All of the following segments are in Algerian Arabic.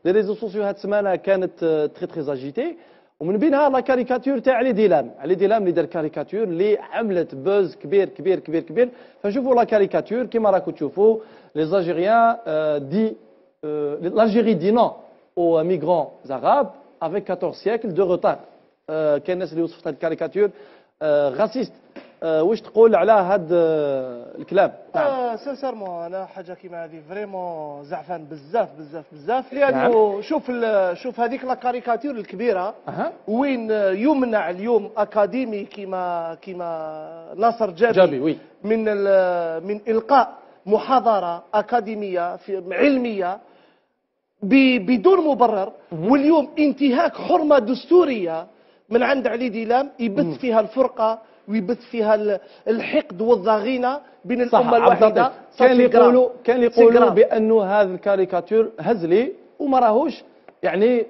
les réseaux sociaux هاد السمانه كانت très très agitée، ومن بينها la caricature تاع علي ديلام. علي ديلام اللي دار كاريكاتور اللي عملت buzz كبير كبير كبير كبير. فنشوفوا la caricature كيما راكم تشوفوا: les Algériens dit l'Algérie dit non aux migrants arabes avec 14 siècles de retard. كاين الناس اللي وصفت هذه ال caricature raciste. واش تقول على هذا الكلام؟ نعم، sincèrement انا حاجة كيما هذه vraiment زعفان بزاف بزاف بزاف، لانه شوف شوف هذيك la caricature الكبيرة وين يمنع اليوم اكاديمي كيما ناصر جابي، جابي، oui. من القاء محاضرة اكاديمية في علمية بدون مبرر. واليوم انتهاك حرمه دستورية من عند علي ديلام، يبث فيها الفرقة ويبث فيها الحقد والضغينه بين الامة الواحده. كان اللي يقولوا بانه هذا الكاريكاتور هزلي وما راهوش يعني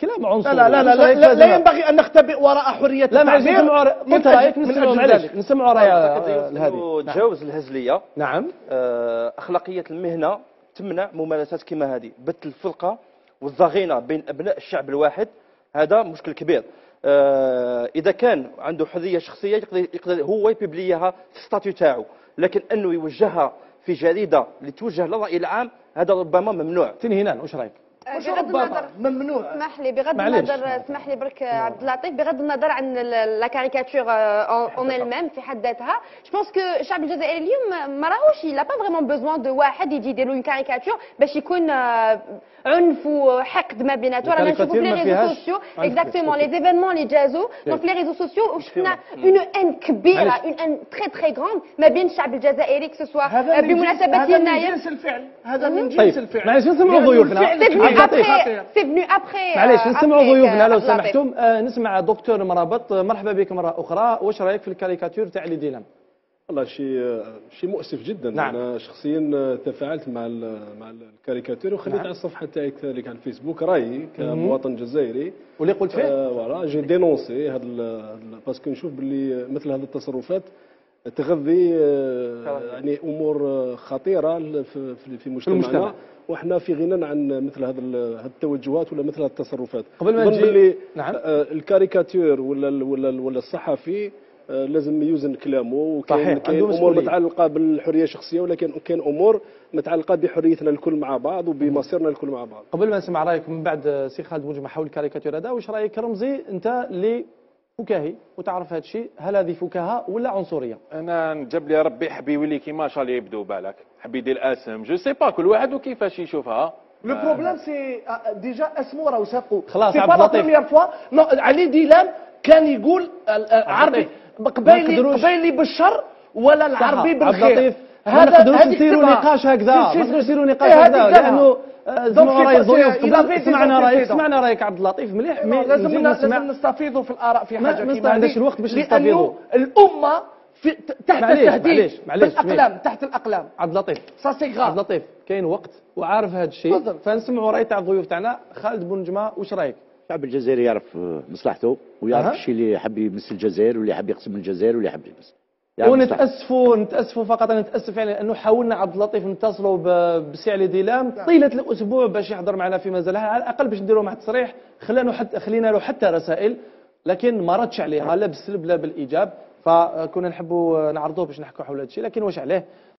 كلام عنصري. لا لا لا لا، لا، لا ينبغي ان نختبئ وراء حرية لا معليش، نسمعوا قلت رايك، نسمعوا، معليش نسمعوا راي الهادي. تجاوز الهزليه. اخلاقية المهنة تمنع ممارسات كما هذه. بث الفرقة والضغينه بين ابناء الشعب الواحد هذا مشكل كبير. اذا كان عنده حرية شخصية يقدر هو ي publier ها في statut تاعو، لكن انه يوجهها في جريدة اللي توجه للراي العام هذا ربما ممنوع. تنهينان، واش رايك؟ مش ربما ممنوع. اسمح لي، بغض النظر، اسمح لي برك عبد اللطيف، بغض النظر عن la caricature en elle-même في حد ذاتها، je pense que الشعب الجزائري اليوم ما راهوش il a pas vraiment besoin de واحد يجي يدير له caricature باش يكون عنف وحقد ما بيناتو. رانا نشوفوا في les réseaux sociaux exactement les événements اللي جازو، donc les réseaux sociaux وشفنا une haine كبيره، une haine très très grande ما بين الشعب الجزائري، que ce soit بمناسبة يناير. هذا من جنس الفعل، هذا من جنس الفعل. معليش نسمعوا ضيوفنا. c'est venu après. معليش نسمعوا ضيوفنا لو سمحتم. نسمع دكتور مرابط، مرحبا بك مرة اخرى. واش رايك في الكاريكاتور تاع علي ديلام؟ والله شيء مؤسف جدا. انا شخصيا تفاعلت مع الكاريكاتور وخليت على الصفحة تاعي كذلك على الفيسبوك رايي كمواطن جزائري. واللي قلت فيه؟ Voilà، j'ai dénoncé هذا parce que نشوف باللي مثل هذه التصرفات تغذي يعني امور خطيرة في مجتمعنا، وحنا في غنى عن مثل هذا التوجهات ولا مثل هذه التصرفات. قبل ما نجي الكاريكاتور ولا الصحفي لازم يوزن كلامه، وكاين كاين امور متعلقه بالحرية الشخصيه، ولكن كاين امور متعلقه بحريتنا الكل مع بعض وبمصيرنا الكل مع بعض. قبل ما نسمع رايك من بعد سي خالد بوجمع حول الكاريكاتور هذا، واش رايك رمزي، انت اللي فكاهي وتعرف هذا الشيء، هل هذه فكاهة ولا عنصرية؟ انا نجاب لي ربي حب يولي كيما Charlie Hebdo، بالك حب يدير اسم، je sais pas، كل واحد وكيفاش يشوفها. le problème c'est déjà اسمو راهو سابقو. خلاص. c'est pas la première fois. علي ديلام كان يقول عربي قبايلي، قبايلي بالشر ولا العربي بالخير. هذا ما نقدروش نثيروا نقاش هكذا، ما نقدروش نثيروا نقاش هكذا، لانه سمعوا راي الضيوف. سمعنا رايك، سمعنا رايك عبد اللطيف، مليح. mais لازم نستفيضوا في الاراء في حاجة كيما ما عندناش الوقت باش نستفيضوا. لانه الامة في تحت التهديد. معليش معليش. بالاقلام، تحت الاقلام. عبد اللطيف. ça c'est grave. عبد اللطيف، كاين وقت وعارف هذا الشيء، فنسمعوا راي تاع الضيوف تاعنا. خالد بونجمه، واش رايك؟ الشعب الجزائري يعرف مصلحته ويعرف الشيء اللي حب يمس الجزائر واللي حب يقسم الجزائر واللي حب يمس. ونتاسفوا، نتاسفوا فقط، انا نتاسف يعني انه حاولنا عبد اللطيف نتصلوا بسي علي ديلام طيلة الاسبوع باش يحضر معنا في مازال، على الاقل باش نديروا معه تصريح. خلينا له حتى رسائل لكن ما ردش عليها، لا بالسلب لا بالايجاب، فكنا نحبوا نعرضوه باش نحكوا حول هذا الشيء، لكن واش عليه.